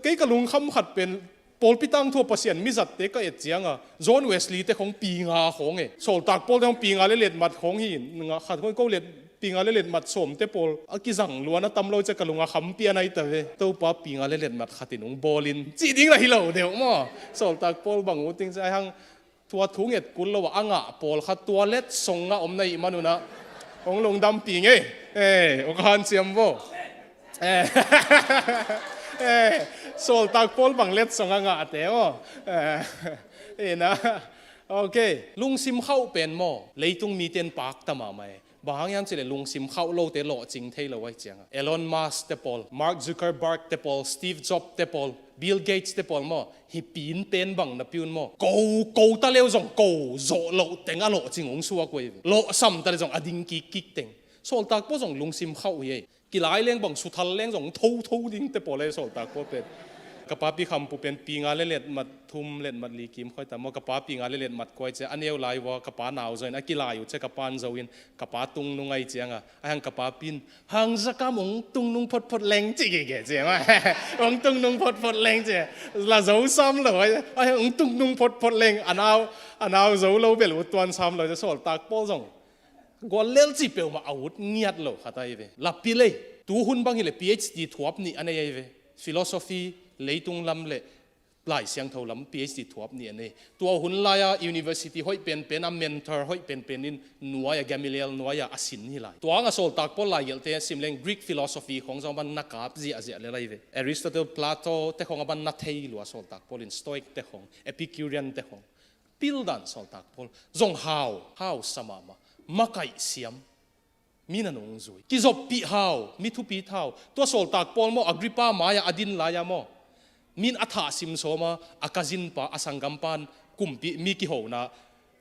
Kei ka lungkham khat pen, pawlpi tangthu a Pasian mizatte ka et ciang a, John Wesley te khong pinga khong e. Sawltak Paul te khong pinga le letmat khong hi, nga khat khong ko let, pinga le letmat sawmte pawl a kizang luan a tam lo ciang ka lung a kham pian ahi ta ve. Topa pinga le letmat khat in hong bawl in. Cih ding lah hi lo deuh maw. Sawltak Paul bang uh ting ciang hang tua thu nget kul lo a, a ngah pawlkhat tua letsong ngah om na hih man un ah hong lungdampih ing ei. Eh, hong hanciam vo. Eh, eh, Sawltak Paul bang letsong a ngahte aw. Eh, ina. Ok, lungsim khauh pen maw, leitung mite in pakta mahmah e. Bang hang hiam cih leh lungsim khauh lote lawhcing thei lo ahih ciang a. Elon Musk te pawl, Mark Zuckerberg te pawl, Steve Jobs te pawl, Bill Gates te pawl maw, hih piin pen bang napi un maw, ko, ko ta leu zong ko zawh loh teng a lawhcing hong suak uh hi ve. Lawhsam ta leh zong a ding kikkik teng. Sawltak Paul zong lungsim khauh hi ei. Kilai leng bang suthal leng zong thotho ding te pawl ei Sawltak Paul pen. Ka papi Khampu pen pinga le letmat thum letmat li kim khuai ta maw, ka pa pinga le letmat kua ahih ciang a neu lai uh a, ka pa nau zo in a kilai uh ciang ka pan zo in ka pa tungnung ahih ciang a, a hang ka papi in hang zakam hong tungnung photphot leng ci gige ciang a. Hong tungnung photphot leng ci. La zo sam lo a, a hang hong tungnung photphot leng, a nau, a nau zo lo bel ut tuan sam lo ci. Sawltak Paul zong gual lel ci peuhmah a ut ngiat lo khat ahi ve. Lapi lei, tuhun bang hileh P H D thuap nih a nei ahi ve. Philosophy, leitung lam le Lai Siangtho lam P H D thuap ni a nei. Tua hun lai-a university hoih penpen a mentor hoih penpen in nuai-a Gamaliel nuai-a a sin hi lai. Tua hang a Sawltak Paul laigelhte sim leng Greek philosophy khong zong a ban na kap ziahziah le lai ve. Aristotle, Plato te khong a ban na thei lua Sawltak Paul in, Stoic te khong, Epicurean te khong. Pildan Sawltak Paul zong hau, hau sa mahmah, makaih siam. Mi na nung zui. Kizoppih hau, mi thupi thau. Tua Sawltak Paul maw, Agrippa mai-ah a din lai-a maw, min a thah sim sawm a, a cousin pa, a sanggampan kumpi, mi kihona,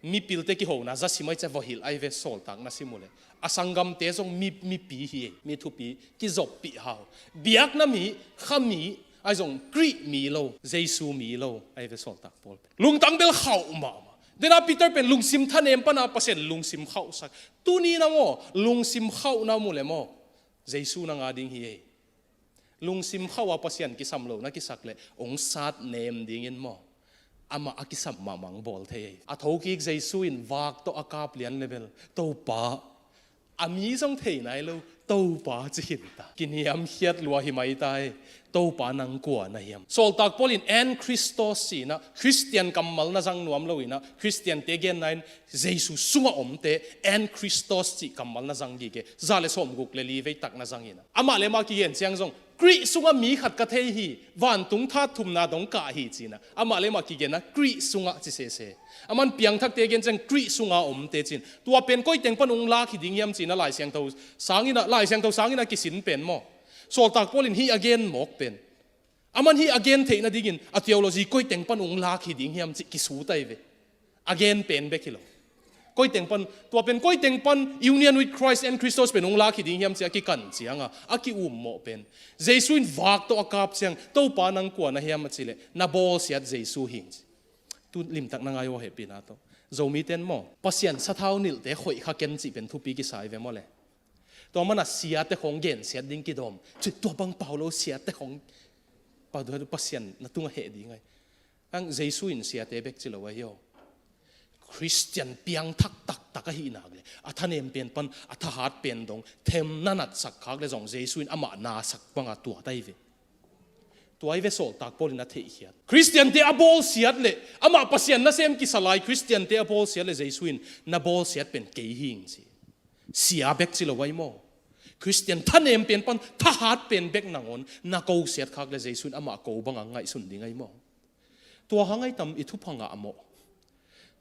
mipilte kihona za sim ai cia vawhilh ai ve, Sawltak na sim uh leh. A sanggamte zong mi, mipi hi ei, mi thupi, kizoppih hau. Biakna mi, kha mi, ai zong Khrih mi lo, Jesu mi lo ai ve Sawltak Paul. Lungtang bel khauh mahmah. Dena Peter pen lungsim thanem pana Pasian lungsim khauhsak. Tuni na maw, lungsim khauh na mu le maw, Jesu na nga ding hi ei. Lungsim khauh a Pasian kisam lo na kisak le, ong sat nem dingin maw, amah a kisam mahmah ong bawl thei ei. A thokik Jesu in vak tawh a kap lian le bel, Topa, a mi zong thei nai lo, Topa ci khin ta. Kiniamkhiat lua hi mai ta ei. Topa nang kua na hiam? Sawltak Paul in en Christos ci-in ah, Khristian kammal na zang nuam lo-in ah, Khristiante genna in Jesu sungah omte en Christos cih kammal na zang gige. Za le sawmguk le li vei tak na zang in ah, amah le amah kigen ciang zong Khrih sungah mi khat ka thei hi, vantung that thumna dong kah hi ci-in ah, amah le amah kigen a Khrih sungah ci sese. Aman piangthakte gen ciang Khrih sunga omte ci-in, tua pen koi teng pan ung lak hi ding hiam ci-in ah Lai Siangtho sangin ah, Lai Siangtho sangin ah kisin pen maw, Sawltak Paul in hih a gen mawk pen, aman hih a gen theih nadingin a theology koi teng pan ung lak hi ding hiam cih kisut ai ve. A gen pen bek hi lo. Koi teng pan, tua pen koi teng pan union with Christ and Christos pen ung lak hi ding hiam cih a kikan ciang a, a ki-um mawh pen, Jesu in vak tawh a kap ciang, Topa nang kua na hiam a cih leh, na bawlsiat Jesu hi ing ci. Tu limtak na ngai aw, hehpihna tawh. Zomite in maw, Pasian sathau nilhte khoih kha ken cih pen thupi kisa ai ve maw le. Tua mana siate khong gensiat ding kidawm. Cih tua bang pau lo, siate khong pau, tua Pasian na tungah heh ding ai. Ang Jesu in siate bek ci lo ahi aw. Khristian piangthak taktak ahih nak le, a thanem pen pan a thahat pen dong themna natsak khak le zong Jesu in amah nasak banga tuat ai ve. Tua ai ve Sawltak Paul in a theihkhiat. Khristiante a bawlsiat le, amah Pasian nasem kisa lai Khristiante a bawlsiat le Jesu in na bawlsiat pen kei hi ing ci. Sia bek ci lo ai maw. Khristian thanem pen pan thahat pen bek nangawn na kosiat khak le Jesu in amah ko banga ngaihsun ding ai maw. Tua hang ai tam i thupha ngah maw.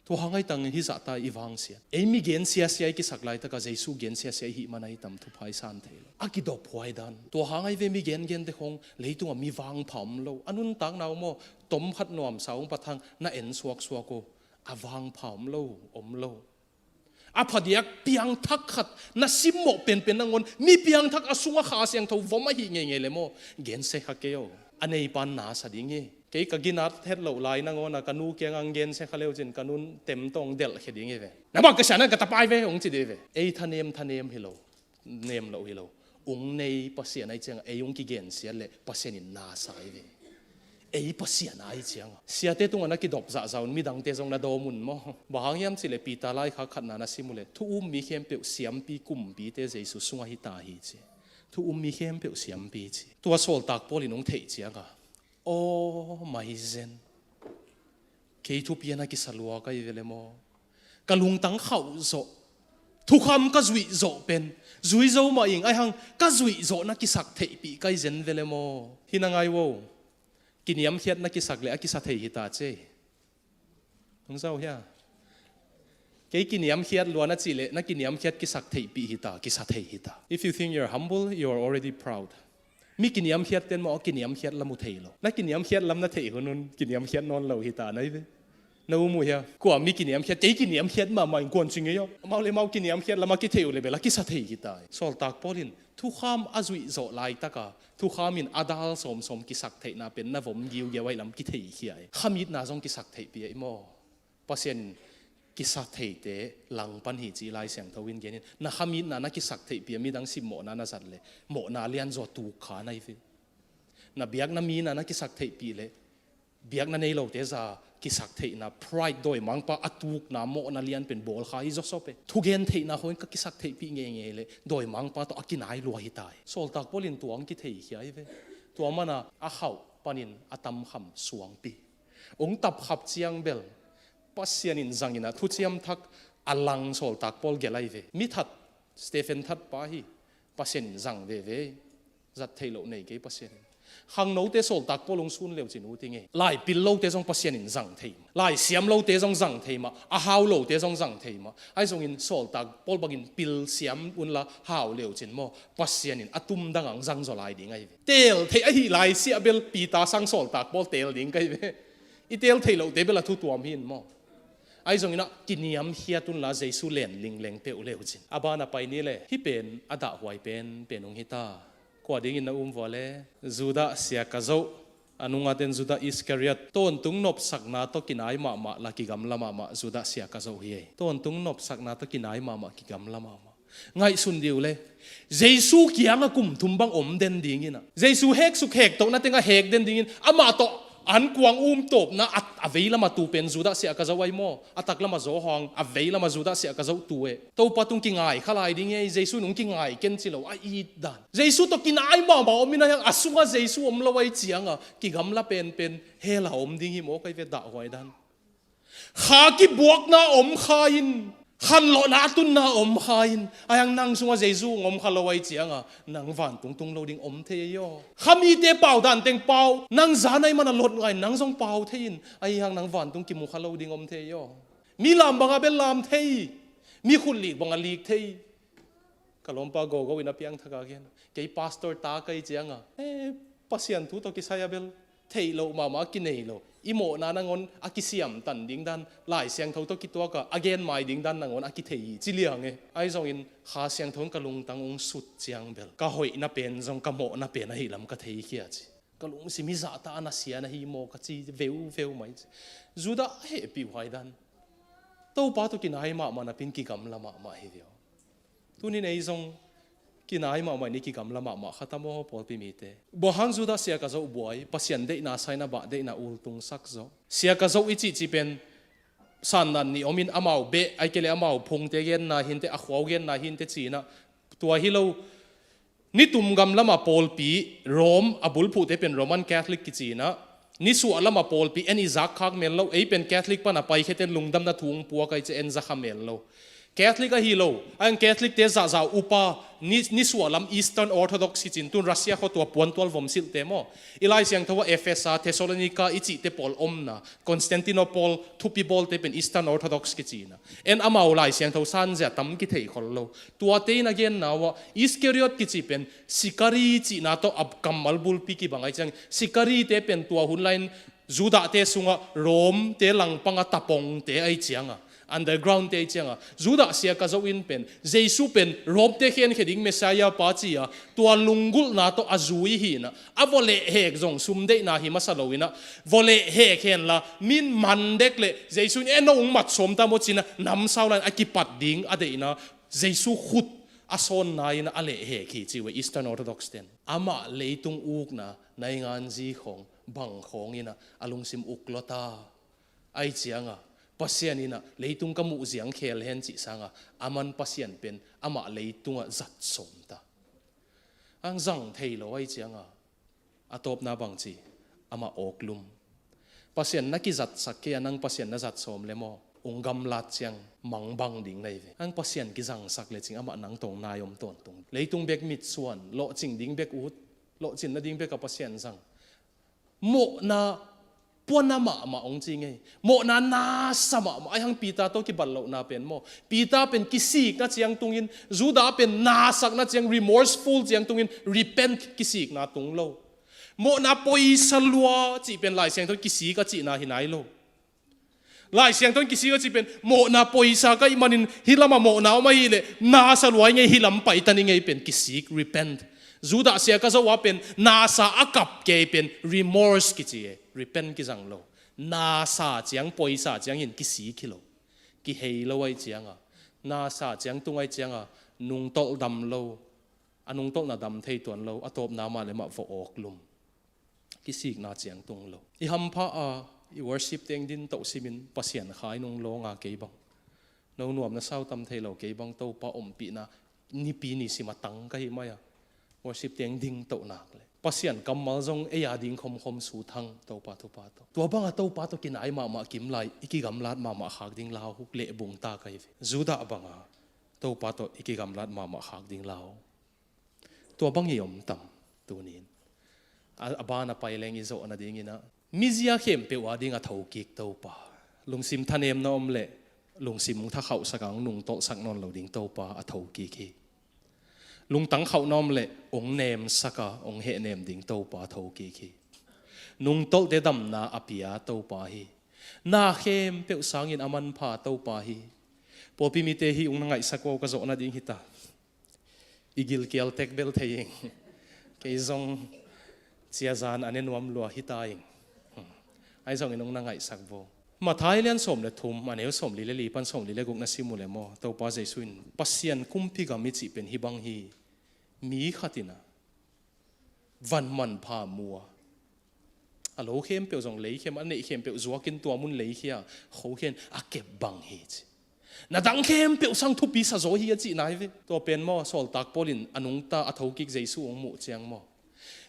Tua hang ai tang hi zahta i vangsiat. Ei mi gen siasia i kisak laitaka Jesu gen siasia i hih man ai tam thupha i san thei lo. A kidop huai dan. Tua hang ai ve mi gengente khong leitungah mi vangpha om lo. A nuntakna uh maw, tom khat nuamsa ung pathang na en suaksuak uh. A vangpha om lo, om lo. A phadiak piangthak khat na simmawh penpen nangawn, mi piangthak a sungah Kha Siangtho vom ahih ngeingei le maw, gensia kha kei aw. A neipan nasa ding hi. Kei ka ginat het loh lai nangawn a ka nu kiangah gensia kha leu cin ka nun tem tawng delhkhia ding hi ve. Na bang ka sian a ka tapai ve hong ci dih ve. Ei thanem thanem hi lo. Nem loh hi lo. Ung nei Pasian ai ciangah ei ung kigensiat le Pasian in nasa ai ve. Ei Pasian ai ciangah. Siate tungah na kidop zahzah un midangte zong na dawm un maw. Bang hang hiam cih le Peter laikhak khatna na sim uh le, thu um mi khempeuh siampi kumpite Jesu sungah hi ta hi ci. Thu um mi khempeuh siampi ci. Tua Sawltak Paul in hong theih ciangah, aw maizen. Kei thupi a na kisa lua ka hi ve le maw. Ka lungtang khauh zawh. Thukham ka zuih zawh pen. Zui zo mah ing ai hang ka zuih zawh na kisak theihpih ka hi zen ve le maw. Hi na ngai vo. Kiniamkhiat na kisak le a kisa thei hi ta ci. Hong zau hia. Kei kiniamkhiat lua na cih le na kiniamkhiat kisak theihpih hi ta, kisa thei hi ta. If you think you're humble, you're already proud. Mi kiniamkhiat ten maw kiniamkhiat lam uh thei lo. Na kiniamkhiat lam na theih hun un kiniamkhiat nawn lo hi ta nai ve. Na um uh hia. Kua mi kiniamkhiat, kei kiniamkhiat mahmah in kuan ci ngei aw. Amau le mau kiniamkhiat lam a kitheih uh le bel a kisa thei hi ta. Sawltak Paul in thukham a zuih zawh laitaka thukham in a dal sawmsawm kisak theihna pen na vom giugiau ai lam kitheihkhia ai. Khamitna zong kisak theihpih ai maw. Pasian kisa theite langpan hi ci Lai Siangtho in genin, na khamitna na kisak theihpih a midang simmawhna na zat le mawhna lianzaw tuk kha nai ve. Na biakna mina na kisak theihpih le biakna nei lote za kisak theihna, pride, dawimangpa a tukna mawhna lian pen bawl kha hi zawsawp e. Thugen theihna khawng ka kisak theihpih ngeingei le dawimangpa tawh a kinai lua hi ta hi. Sawltak Paul in tua hong kitheikhia ai ve. Tua mana a khauh panin a tamkham suangpi. Ong tapkhap ciang bel Pasian in zang in a, thuciam thak a lang sawltak Paul gelh ahi ve. Mi that, Stephen that pa hi. Pasian in zang veve. Zat theih loh nei kei Pasian in. Khangnote sawltak Paul ong sun leu cin ut hi ngei. Lai pil lote zong Pasian in zang thei mah. Lai siam lote zong zang thei mah. A hau lote zong zang thei mah. Ahi zongin sawltak Paul bangin pil siam unla hau leu cin maw, Pasian in a tum dang ang zang zaw lai ding ahi ve. Teel theih ahi lai siah bel Peter sang sawltak Paul teel ding ka hi ve. I teel theih lohte bel a thu tuam hi in maw. Ahi zongin a kiniamkhiat unla Jesu len lingleng peuh leu cin. A ban a pai ni le, hih pen a dahhuai pen pen ong hi ta. Kua dingin na um vua le, Judah sia ka zoh. A nunga ten Judah Iskariot. Tawntung nopsakna tawh kinai mahmah la kigamla mahmah Judah sia ka zoh hi ei. Tawntung nopsakna tawh kinai mahmah kigamla mahmah. Ngaihsun dih uh le, Jesu kiangah kum thum bang om den dingin a, Jesu heksuk hektohna tengah hek den dingin, amah tawh ankuang um tawpna a, a vei lamah tu pen Judah sia ka zoh ahi maw? A tak lamah Johan, a vei lamah Judah sia ka zoh tu e. Topa tung kingai kha lai ding e, Jesu nung kingai ken ci lo a it dan. Jesu tawh kinai mahmah om in a hiang a sungah Jesu om lo ahi ciangah kigamla penpen hell a om ding hi maw, kai ve dahhuai dan. Kha kibuakna om kha in, khanlawhna a tunna om kha in, a hiang nang sungah Jesu ong om kha lo ahi ciangah nang vantung tung lo ding om thei ei aw. Kha mite pau dan teng pau, nang zan ahi mana lot ngai nang zong pau thei in, a hiang nang vantung kimu kha lo ding om thei ei aw. Mi lam bangah bel lam thei, mi khut lik bangah lik thei. Ka lawmpa Gogo in a piangthak a gen, kei pastor ta ka hi ciangah, eh, Pasian thu tawh kisai a bel theih loh mahmah a kinei lo. I mawhna nangawn a kisiamtan ding dan, Lai Siangtho tawh kituak a a gen mai ding dan nangawn a kithei hi ci liang e. Ahi zongin Kha Siangtho in ka lungtang ong sut ciang bel ka hoihna pen zong ka mawhna pen ahi lam ka theikhia ci. Ka lungsim hi zahta a na sia na hi maw ka ci veuveu mai ci. Judah a hehpih uh hai dan. Topa tawh kinai mahmah napin kigamla mahmah hi ve aw. Tunin ei zong kinai mahmah in i kigamla mahmah kha ta maw, pawlpi mite. Bang hang Judah sia ka zoh buai, Pasian deihna saina bah deihna ultung sak zaw. Sia ka zoh i cihcih pen sandan nih om in, amau beh, ai kei le amau phungte genna hinte, a khuau genna hinte ci-in ah. Tua hi lo, nitum gam lamah pawlpi, Rome, a bulphuhte pen Roman Catholic kici-in ah, nisuah lamah pawlpi en i zak khak mel lo, ei pen Catholic pan a paikheten lungdamna thu ong puak ahi ciah en za kha mel lo. Catholic ahi lo, a hiang Catholic te zahzah upa, ni, nisuah lam Eastern Orthodox kici-in, tun Russia khua tua puantual vom silhte maw. I Lai Siangtho ah Efesa, Thessalonica i cihte pawl omna, Constantinople thupi bawlte pen Eastern Orthodox kici-in ah. En amau Lai Siangtho sanzia tam kithei khol lo. Tuate in a genna uh ah, Iskariot kici pen Sikari cihna tawh a kammal bulpi kibang ahi ciang, Sikarite pen tua hun lai-in Judahte sungah Romete langpangah tapongte ahi ciangah, undergroundte ahi ciangah, Judah sia ka zoh in pen, Jesu pen Romete khenkhia ding Messiah pa ci-a, tua lunggulhna tawh a zui hi-in ah, a vawleh hek zong sum deihna hi masa lo-in ah, vawleh hek henla, min man dek leh, Jesu in, eh, no ong mat sawm ta maw ci-in ah, namsau lai-in a kipat ding a deihna, Jesu khut a sawnna in a lehhek hi ci uh e Eastern Orthodox ten. Amah leitung ukna, nainganzi khawng, bang khawng in a lungsim uk lua ta. Ahi ciangah, Pasian in a leitung ka muh ziang khel hen cih sangah, aman Pasian pen amah leitungah zat sawm ta. Ang zang thei lo ahi ciangah, a tawpna bangci, amah awklum. Pasian na kizatsak kei a, nang Pasian na zat sawm le maw, ung gamlat ciang mangbang ding na hi ve. Ang Pasian kizangsak le cing amah nang tawh nai om tawntung. Leitung bek mitsuan, lawhcing ding bek ut, lawhcin nading bek a Pasian zang. Mawhna puana mahmah ong ci ngei. Mawhna nasa mahmah. Ahi hang Peter tawh kibat lohna pen maw, Peter pen kisikna ciang tungin, Judah pen nasakna ciang, remorseful ciang tungin, repent, kisikna tung lo. Mawhna poisa lua cih pen Lai Siangtho in kisik a cihna hi nai lo. Lai Siangtho in kisik a cih pen mawhna poisa ka hih manin hih lamah mawhna om ahih leh nasa lua i ngei, hih lam pai ta ni ngei pen kisik, repent. Judah sia ka zoh a pen nasa a kap kei pen remorse kici e, repent kizang lo. Nasa ciang, poisa ciangin kisik hi lo. Kihei lo ahi cianga, nasa ciang tung ahi cianga, nungtolh dam lo, a nungtolhna dam thei tuan lo, a tawpna mah le mah va awklum. Kisikna ciang tung lo. I hampha a, i worship teng din toh simin Pasian khai nung lawnga kei bang, no nuam na sau tam thei lo kei bang, Topa ompihna nipi ni sim a tang ka hi mai a, worship teng ding toh nak le. Pasian kammal zong ei a ding khomkhom suthang Topa thupha tawh. Tua banga Topa tawh kinai mahmah kim lai, i kigamlat mahmah khak ding lau, huk leh bungta ka hi ve. Judah banga Topa tawh i kigamlat mahmah khak ding lau. Tua bang i om tam tunin. A, a ban a pai leng i zawh nadingin ah, mizia khempeuh a ding a thokik Topa. Lungsim thanemna om leh, lungsim hong thakhauhsak a hong nungtolhsak nawn lo ding Topa a thokik hi. Lungtang khauhna om leh, hong nemsak a, hong hehnem ding Topa a thokik hi. Nungtolhte damna a pia Topa hi. Na khempeuh sangin a manpha Topa hi. Pawlpi mite hih hong na ngaihsak uh ka zawh nading hi ta. I gilkial tek bel thei ing. Kei zong ciazan a ne nuam lua hi ta ing. Ahi zongin hong na ngaihsak vo. Matthai lian sawm le thum, a neu sawmli le li pan sawmli le guk na sim uh leh maw, Topa Jesu in Pasian kumpi gam i cih pen hih bang hi. Mi khat in ah van manpha mu a, a lo khempeuh zong leikhia, a neih khempeuh zuakin tua mun leikhia, khokhia in a kep bang hi ci. Na dang khempeuh sang thupi sa zaw hi a cihna hi ve. Tua pen maw, sawltak Paul in a nungta a thokik Jesu hong muh ciang maw,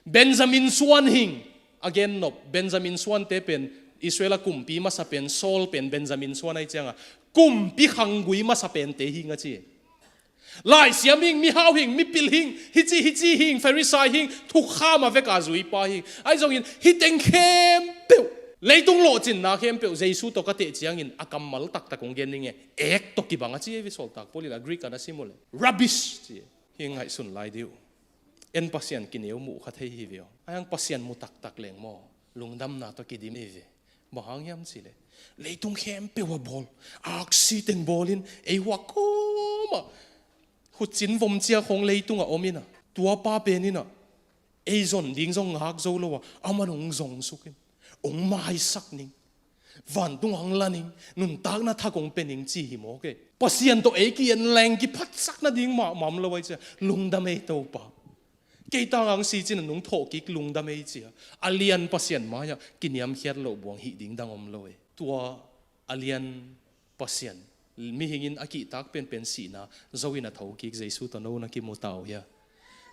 Benjamin suan hing, a gennop, Benjamin suante pen Israel a kumpi masa pen Saul pen Benjamin suan ahi cianga, kumpi khanggui masa pente hing a ci. Laisiam hing, mihau hing, mipil hing, hici hici hing, Pharisai hing, thukham a veka zuipa hing. Ahi zongin hih teng khempeuh, leitung lawhcinna khempeuh Jesu tawh ka teh ciangin a kammal taktak hong gen ning e. Ek tawh kibang a ci hi ve, sawltak Paul in a Greek a na sim uh leh rubbish ci hi. Hih ngaihsun lai dih uh. En Pasian kineu muh kha thei hi ve aw. Ahi hang Pasian mu taktak leng maw, lungdamna tawh kidim hi ve. Bang hang hiam cih leh, leitung khempeuh a bawl, aksi teng bawlin ei huak kawmah, khutcin vom cia khong leitungah om in ah, tuapa pen in ah ei zon ding zong ngak zo lo a, aman hong zong suk in, hong maisak ning, vantung hong la ning, nuntakna thak hong pia ning ci hi mawk e. Pasian tawh ei ki-en leng kiphatsak nading mahmah om lo ahi cia, lungdam ei Topa. Kei tang hong si cin a nung thawhkik, lungdam ei cia. A lian Pasian mai-ah kiniamkhiat loh buang hih ding dang om lo e. Tua a lian Pasian, mihing in a kihtak penpen sihna zo in a thokik Jesu tawh no na kimu ta uh hia?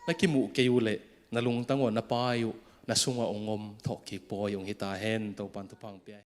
Na kimuh kei uh leh na lungtang uh a na pai uh, na sungah hong om thawhkik pawi hong hi ta hen. Topan thupha hong pia.